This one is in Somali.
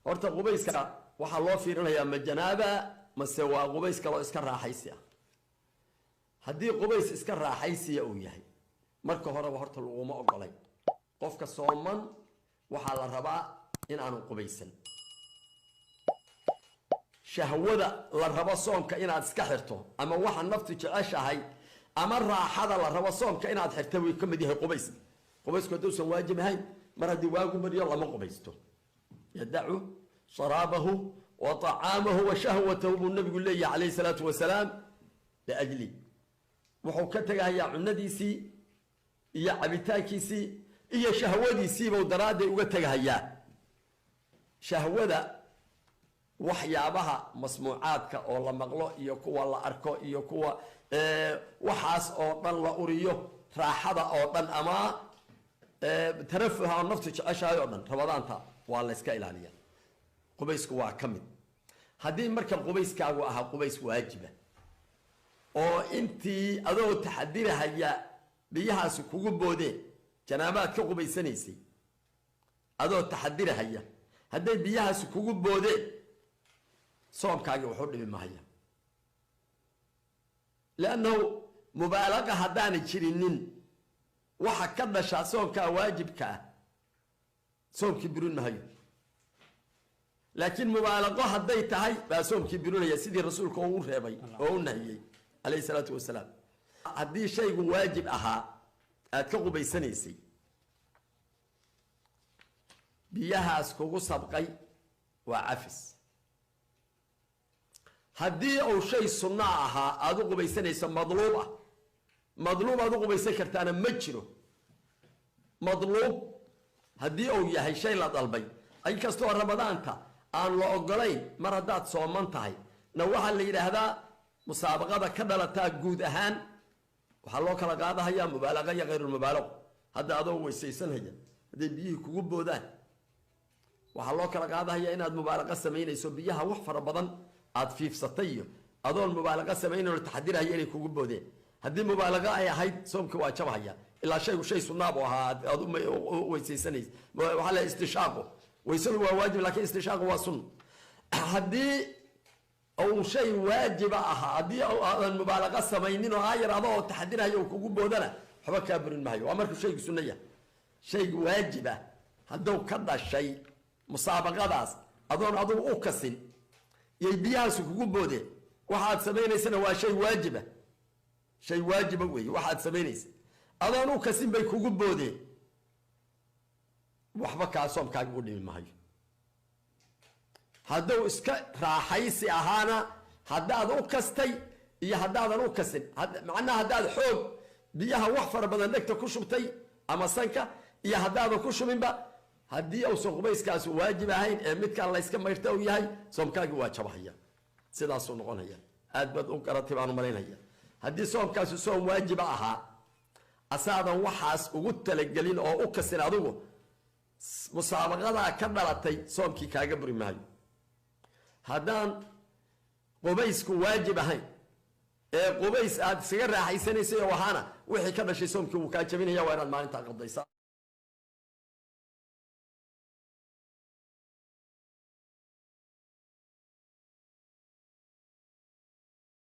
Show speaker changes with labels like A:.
A: Horta qubayska waxaa loo fiirinayaa ma janaaba mase waa qubays kaloo iska raaxaysi ah. Haddii qubays iska raaxaysiya uu yahay, marka horeba horta laguma ogolay. Qofka sooman waxaa la rabaa in aanu qubaysan. Shahwada la rabo soomka inaad iska xirto, ama waxa naftu jeceshahay ama raaxada la rabo soomka inaad xirta, way ka mid yahay qubayska. Qubaysku hadduusan waajib ahayn, mar haddii waagu mariyo lama qubaysto. Yadacu sharaabahu wa tacaamahu wa shahwatahu buu nabigu leeyahay calayhi salaatu wasalaam liajli. Wuxuu ka tegahayaa cunadiisii iyo cabitaankiisii iyo shahwadiisiibuu daraaddeed uga tegahayaa. Shahwada, waxyaabaha masmuucaadka oo la maqlo iyo kuwa la arko iyo kuwa waxaas oo dhan la uriyo, raaxada oo dhan ama tarafuha oo naftu jeceshahay oo dhan, Ramadaanta waa la iska ilaaliya. Qubaysku waa ka mid. Haddii marka qubayskaagu ahaa qubays waajiba oo intii adoo taxadirahaya biyahaasi kugu boodeen, janaabaad ka qubaysanaysay adoo taxadirahaya, hadday biyahaasi kugu boodeen, soomkaagii waxu dhimi mahaya, liannahu mubaalaqa haddaanay jirinin waxa ka dhashaa soomkaa waajibka ah soomkii burin mahayo. Laakiin mubaalaqo hadday tahay baa soomkii burinaya, sidii rasuulka oo u reebay oo u nahiyey calayhi salaatu wasalaam. Haddii shaygu waajib ahaa aad ka qubaysanaysay, biyahaas kugu sabqay waa cafis. Haddii uu shay sunno ahaa aada u qubaysanayso, madluub ah, madluub aad u qubaysan kartaana ma jiro. Madluub haddii uu yahay shay la dalbay, inkastoo Ramadaanta aan la ogolayn, mar haddaad sooman tahay na waxaa la yidhaahdaa musaabaqada ka dhalataa guud ahaan waxaa loo kala qaadahayaa mubaalaqa iyo khayrulmubaalaqo. Hadda adoo weysaysanhaya hadday biyihii kugu boodaan, waxaa loo kala qaadahaya inaad mubaalaqa samaynayso, biyaha wax fara badan aad fiifsatay, iyo adoon mubaalaqa samaynayn oo taxadirahaya inay kugu boodeen. Haddii mubaalaqa ay ahayd, soomkii waa jabhaya, ilaa shaygu shay sunnaab u ahaa aad u weysaysanaysa. Waxaa la istishaaqo, weysadu waa waajib, laakiin istishaaqu waa sunna. Haddii uu shay waajiba ahaa, haddii aadan mubaalaqa samaynin oo aayar adoo taxadirahaya uu kugu boodana, waxba kaa burin mahayo. Waa markuu shaygu sunno yahay. Shaygu waajib ah hadduu ka dhashay musaabaqadaas adoon adugu u kasin yay biyahaasi kugu boodeen, waxaad samaynaysana waa shay waajiba, shay waajiba weeye waxaad samaynaysa, adoon u kasin bay kugu boodeen, waxba kaa soomkaaga u dhimi mahayo. Hadduu iska raaxaysi ahaana, haddaad u kastay iyo haddaadan u kasin, macnaha haddaad xoog biyaha wax fara badan dhegta ku shubtay ama sanka iyo haddaadan ku shubinba, haddii uusan qubayskaasi waajib ahayn ee midkaan layska mayrta uu yahay, soomkaagii waa jabahaya. Sidaasuu noqonaya. Aad baad u garatay baan u malaynaya. Haddii soomkaasi soom waajiba ahaa, asaadan waxaas ugu talagelin oo u kasin adigu, musaabaqadaa ka dhalatay soomkii kaaga buri maayo. Haddaan qubaysku waajib ahayn ee qubays aad iskaga raaxaysanaysay oo ahaana, wixii ka dhashay soomkii wuu kaa jabinaya, waa inaad maalintaa qadaysaa.